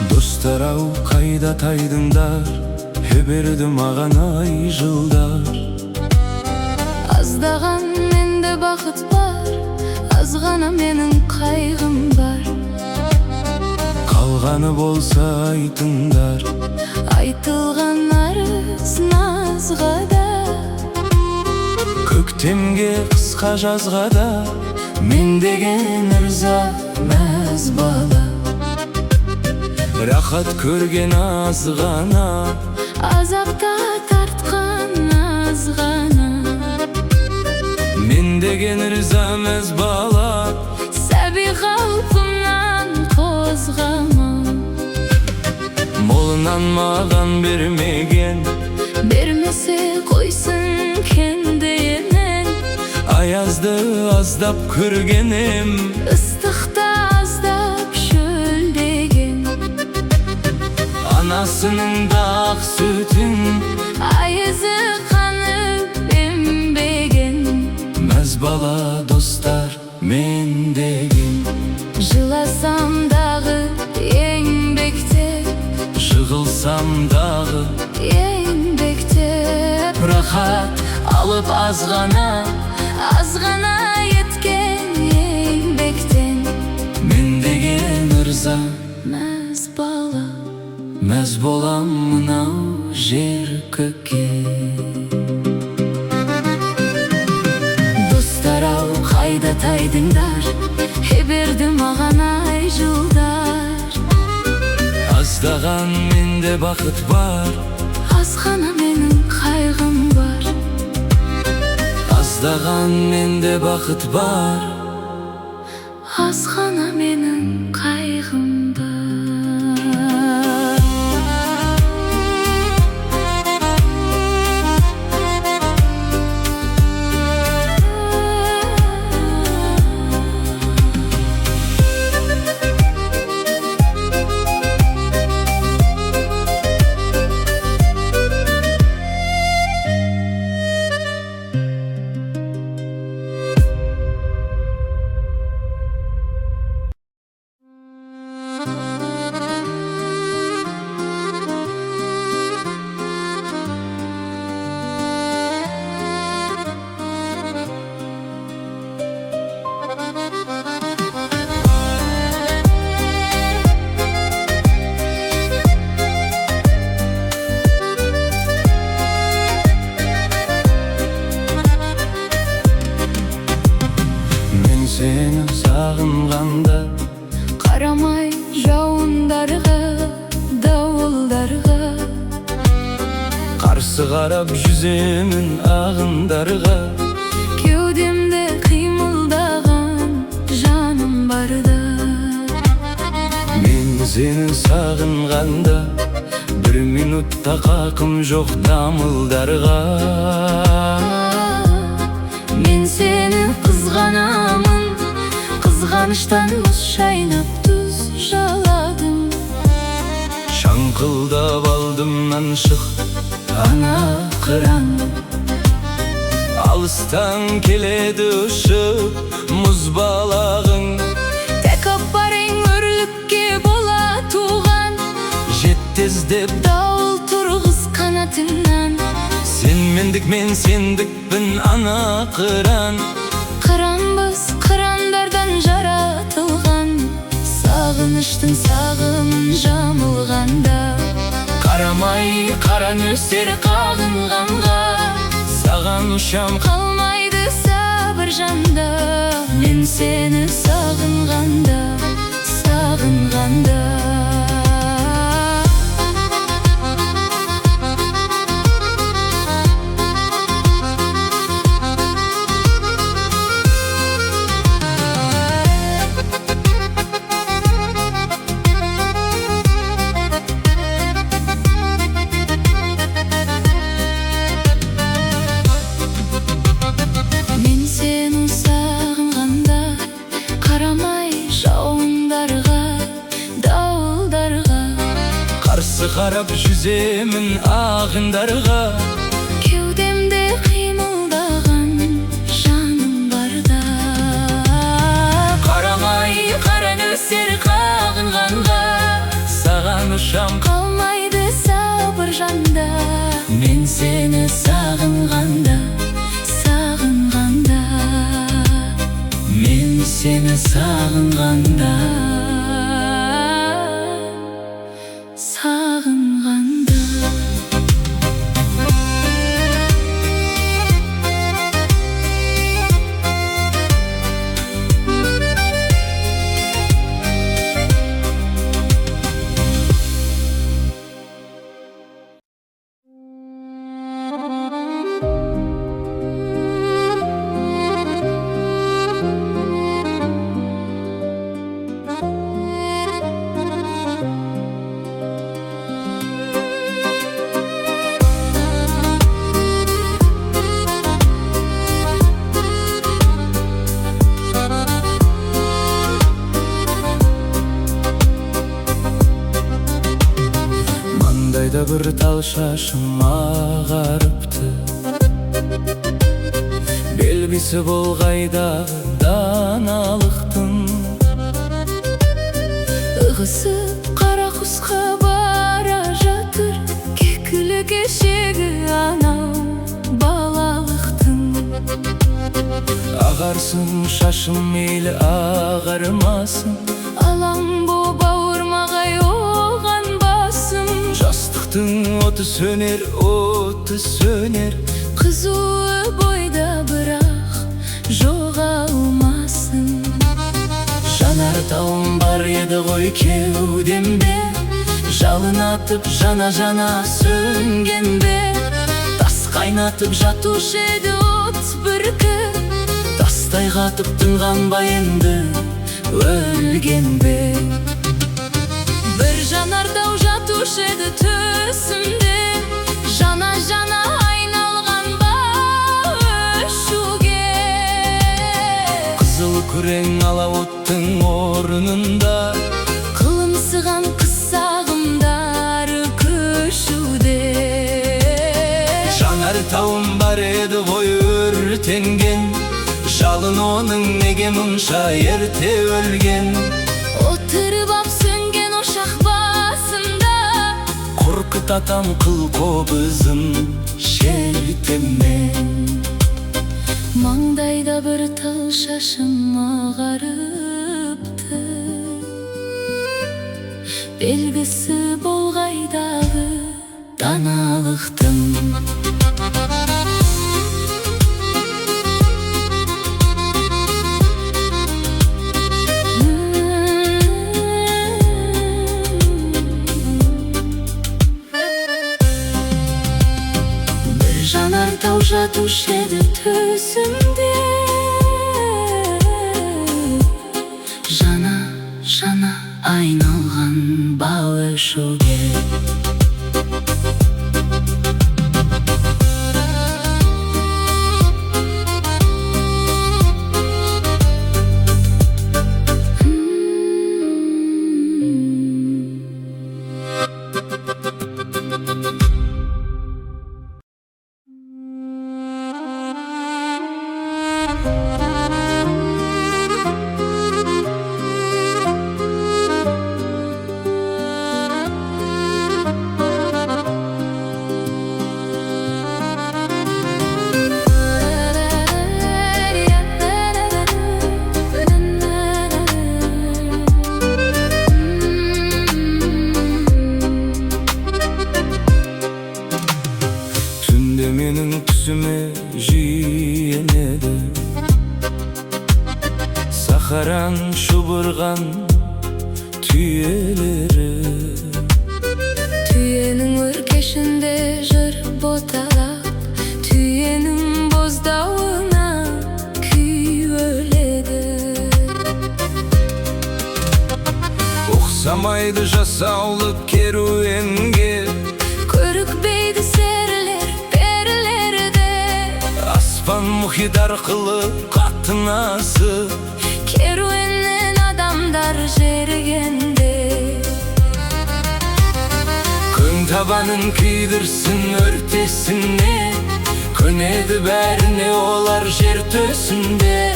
Достар ау, қайда тайдыңдар? Берді маған ай жылдар. Аздаған менде бақыт бар, аз ғана менің қайғым бар. Қалғаны болса айтыңдар. Айтылған арыз назға да. Көктемге, қысқа, жазға да. Мен деген ырза мәз бала. Рахат көрген аз ғана. Азапта тартқан аз ғана. Мен деген ырза мәз бала. Сәби қалпымнан қозғамам. Молынан маған бермеген. Бермесе қойсын кендейінен. Аязды аздап көрген ем. Ыстықта аздап шөлдеген. Анасының да ақ сүтін. Айызы қанып ембеген. Мәз бала, достар, мен деген. Жыласам дағы еңбектеп. Жығылсам дағы. Еңбектеп. Рахат алып аз ғана. Аз ғана еткен еңбектен. Мен деген ырза мәз бала. Мәз болам мынау жер көкке. Достар ау, қайда тайдыңдар? Берді маған ай жылдар. Аздаған менде бақыт бар. Аз ғана менің қайғым бар. Аздаған менде бақыт бар. Аз ғана менің қайғым бар. Мен сені сағынғанда. Қарамай жауындарға, дауылдарға. Қарсы қарап жүземін ағындарға. Кеудемде қимылдаған жаным барда. Мен сені сағынғанда, бір минутта қақым жоқ дамылдарға. Мен сені қызғанамын. Қызғаныштан мұз шайнап тұз жаладым. Шаңқылдап алдымнан шық, ана қыран. Алыстан келеді ұшып мұз балағың. Тәкаппарың өрлікке бола туған. Жетті іздеп. Дауыл тұрғыз қанатыңнан. Сен мендік, мен сендікпін, ана қыран. Қыранбыз, қырандардан жаратылған. Сағыныштың сағымын жамылғанда. Қарамай қара нөсер қағынғанға. Саған ұшам. Қалмайды сабыр жанда. Мен сені сағынғанда, сағынғанда. Мен сені сағынғанда, қарамай жауындарға, дауыл Қарсы қарап жүземін ағындарға. Кеудемде қимылдаған жаным барда. Қарамай Қара нөсер қағынғанға, саған ұшам, қалмайды сабыр жанда. Мен сені сағынғанда, сағынғанда. Мен сені сағынғанда. Сағынғанда. Маңдайда бір тал шашым ағарыпты, белгісі болғайдағы даналықтың. Ығысып қара құсқа бара жатыр, кекілі кешегі анау балалықтың. Ағарсын шашым, мейлі ағармасын, Алаң боп ауырмағай оған басым. Жастықтың оты сөнер, оты сөнер, Қызуы бойда бірақ жоғалмасын. Жанар тауым бар еді ғой кеудемде, жалын атып жана жана сөнген бе? Тас қайнатып Жатушы еді от бүркіп, тастай қатып тынған ба енді, өлген бе? Бір жанартау жатушы еді төсімде, жана жана айналған ба өшуге? Қызыл күрең ала оттың орнында Қылымсыған қыс сағымдары көшуде. Жанар тауым бар еді ғой өртенген, жалын оның неге мұнша ерте өлген? Отырып ап сөнген ошақ басында, Қорқыт атам қыл қобызын шертемен. Маңдайда бір тал шашым ағарыпты, белгісі болғайдағы даналықтың. Бір жанартау жатушы еді төсімде, жана жана айналған ба өшуге? Түнде менің түсіме жиі енеді сахаран шұбырған түйелері. Түйенің өркешінде жыр боталап, түйенің боздауына күй өледі. Ұқсамайды жасаулы керуенге, Көрікпейді серілер, перілер де. Аспан мұхит арқылы қатынасы, Керуеннен адамдар жергенде. Күн табанын күйдірсін, өртесіне. Көнеді бәріне олар жер төсінде.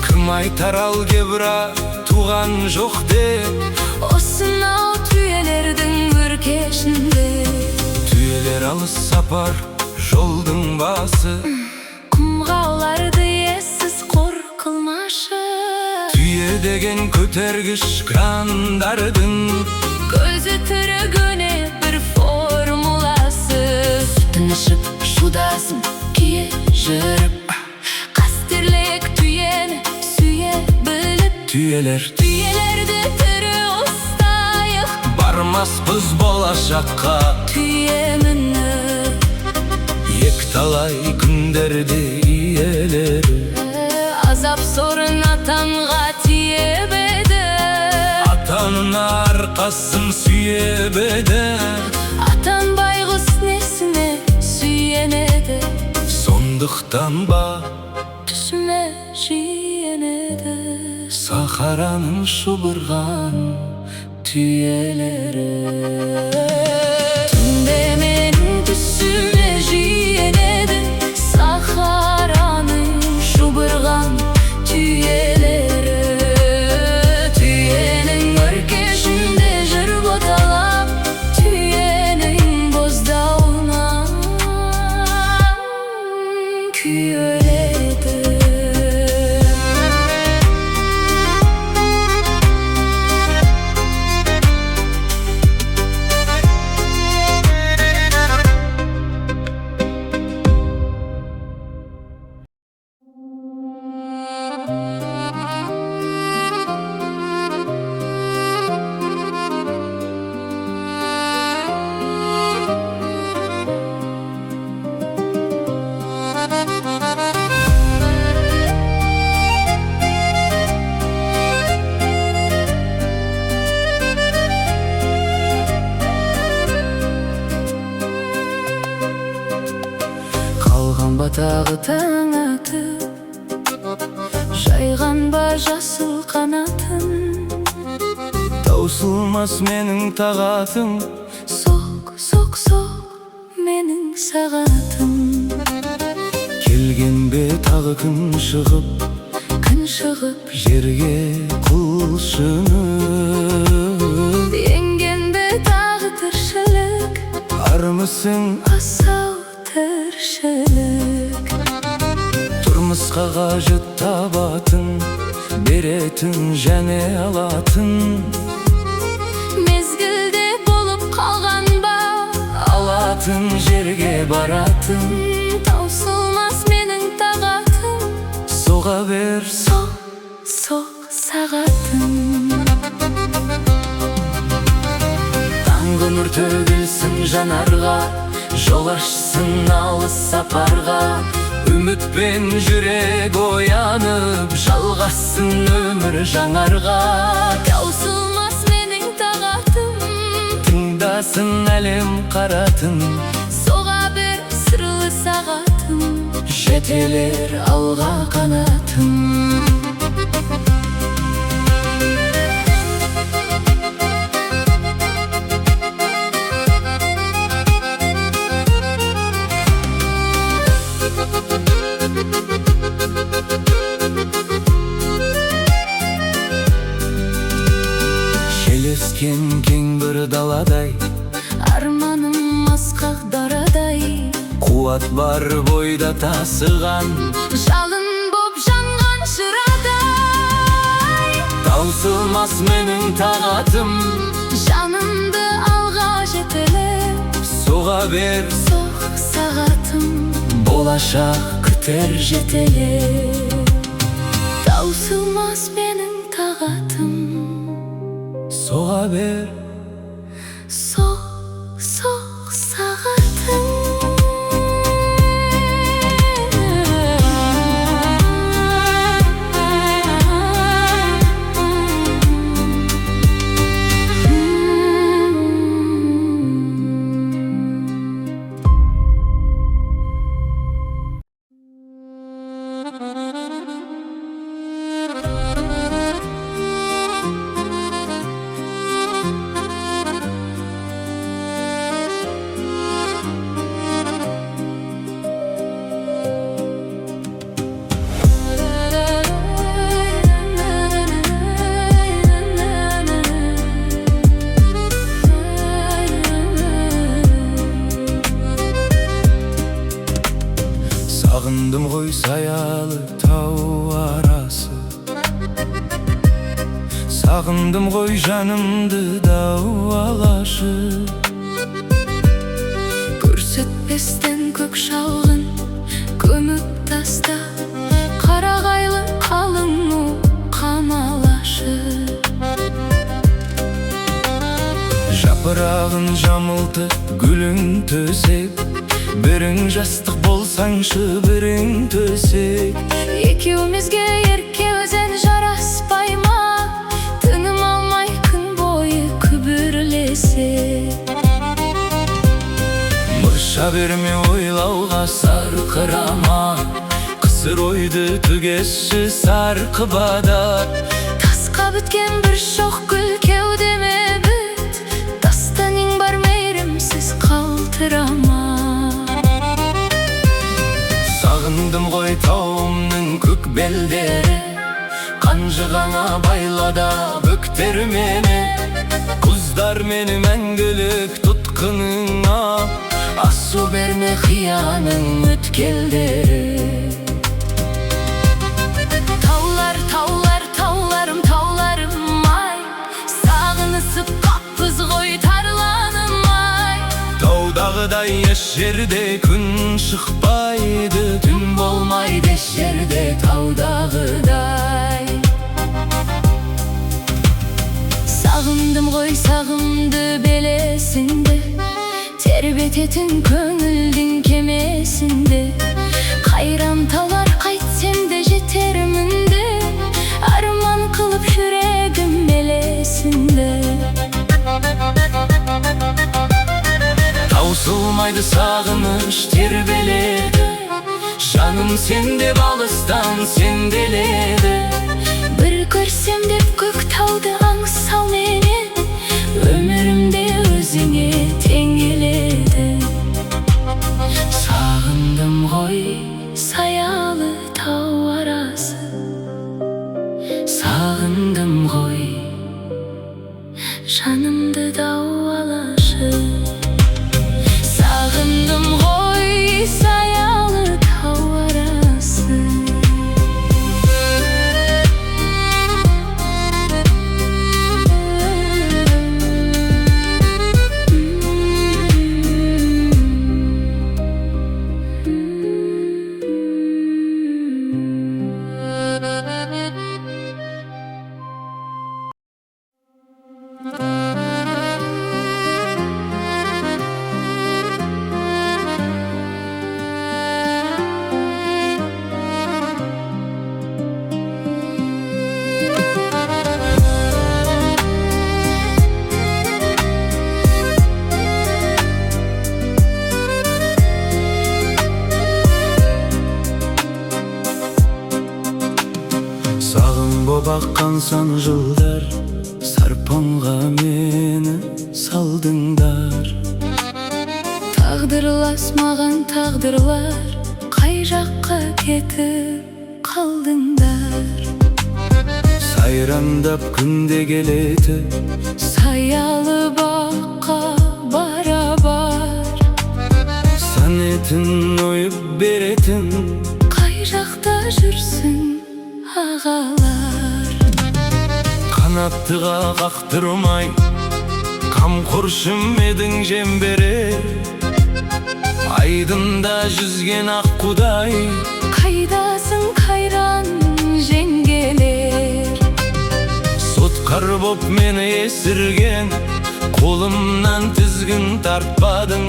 Кім айтар алгебра туған жоқ деп? Осынау түйелердің өркешінде. Түйелер алыс сапар жолдың басы. Құмға оларды ессіз қор қылмашы. Түйе деген көтергіш крандардың көзі тірі көне бір формуласы. Сүтін ішіп, шудасын кие жүріп, қастерлік түйені сүйе біліп. Түйелер, түйелерді тірі ұстайық, бармаспыз болашаққа түйе мініп. Екіталай күндерде иелері азап сорын атанға тиеп еді. Атанына арқасын сүйеп еді. Атан байғұс несіне сүйенеді? Сондықтан ба түсіме жиенеді сахараның шұбырған түйелері. Түнде менің түсіме жиенеді сахараның шұбырған түйелері. Түйенің өркешінде жүр боталап, түйенің боздауынан күй өледі. Қалған ба тағы таң атып, жайған ба жасыл қанатын? Таусылмас менің тағатым. Соқ, соқ, соқ менің сағатым. Келген бе тағы күн шығып? Күн шығып жерге құлшынып. Енген бе тағы тіршілік? Армысың асау тіршілік. Тұрмысқа қажет табатын, беретін және алатын. Мезгілде болып қалған ба? Алатын жерге баратын. Таусылмас менің тағатым. Соға бер, соқ, соқ сағатым. Таңғы нұр төгілсін жанарға, жол ашсын алыс сапарға. Үмітпен жүрек оянып, жалғасын өмір жаңарға. Таусылмас менің тағатым. Тыңдасын әлем қаратын. Соға бер сырлы сағатым. Жетелер алға қанатым. Шелескен кең бір даладай, арманым асқақ дарадай. Қуат бар бойда тасыған, жалын боп жанған шырадай. Таусылмас менің тағатым. Жанымды алға жетелеп, соға бер, соқ сағатым. Болашақ күтер жетелеп. Таусылмас менің тағатым. Соға бер, соқ, соқ сағатым. Сағындым ғой саялы тау арасы, сағындым ғой жанымды дауалашы. Көрсетпестен көк шалғын көміп таста, қарағайлы қалың ну қамалашы. Жапырағын жамылтып, гүлін төсеп, бірің жастық болсаңшы, бірің төсек. Екеумізге ерке өзен жараспай ма? Тыным алмай күн бойы күбірлесе. Мұрша берме ойлауға, сарқырама, қысыр ойды түгесші сарқыбада. Тасқа біткен бір шоқ гүл кеудеме біт, таста нең бар, мейірімсіз қалтырама. Сағындым ғой тауымның көк белдері, қанжығаңа байла да бөктер мені. Құздар мені мәңгілік тұтқыныңа, асу берме қияның өткелдері. Таулар, таулар, тауларым, тауларым ай, сағынысып қаппыз ғой, тарланым ай. Таудағыдай еш жерде күн шықпайды, түн болмайды еш жерде таудағыдай. Сағындым ғой сағымды белесінде, тербететін көңілдің кемесінде. Қайран таулар, қайтсем де жетермін де, арман қылып жүрегім елесінде. Таусылмайды сағыныш тербеледі, жаным сен деп алыстан сенделеді. Бір көрсем деп көк тауды аңсауменен, өмірімде өзіңе теңеледі. Сағындым ғой саялы тау арасы, сағындым ғой жанымды дауалашы. Сағындым ғой саялы тау арасы. Сағым боп аққан сан жылдар, сарпаңға мені салдыңдар. Тағдырлас маған тағдырлар, қай жаққа кетіп қалдыңдар? Сайрандап күнде келеді, саялы баққа барабар. Сонетін ойып беретін, қай жақта жүрсің, ағалар? Қанаттыға қақтырмай, қамқоршым едің, жем берер, айдында жүзген аққудай. Қайдасың, қайран жеңгелер? Сотқар боп мені есірген, қолымнан тізгін тартпадың.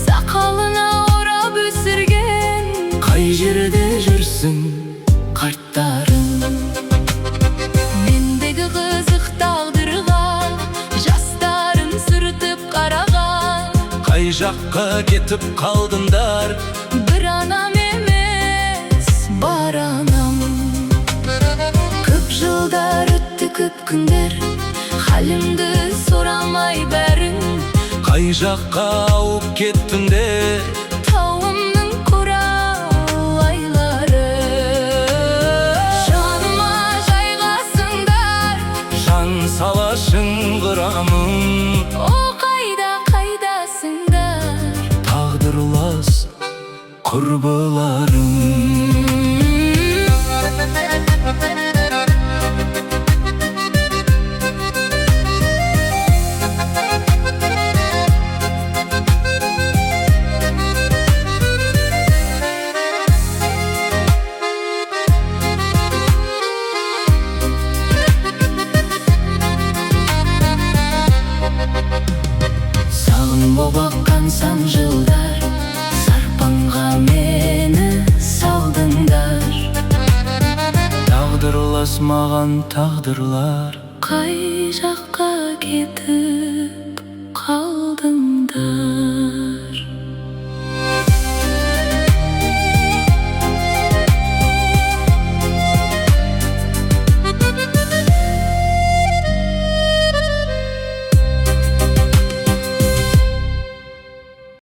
Сақалына орап өсірген, қай жерде жүрсің, қарттарым? Мендегі қызық тағдырға жастарын сүртіп қараған, қай жаққа кетіп қалдыңдар? Бір анам емес, бар анам. Көп жылдар өтті, көп күндер, халімді сұрамай бәрің. Қай жаққа ауып кеттіңдер? Тауымның құралайлары, жаныма жайғасыңдар. Жан сала шыңғырамын. О, қайда, қайдасыңдар? Тағдырлас Құрбыларым. Сағым боп аққан сан жылдар, сарпаңға мені салдыңдар. Тағдырлас маған тағдырлар. Қай жаққа кетіп қалдыңдар?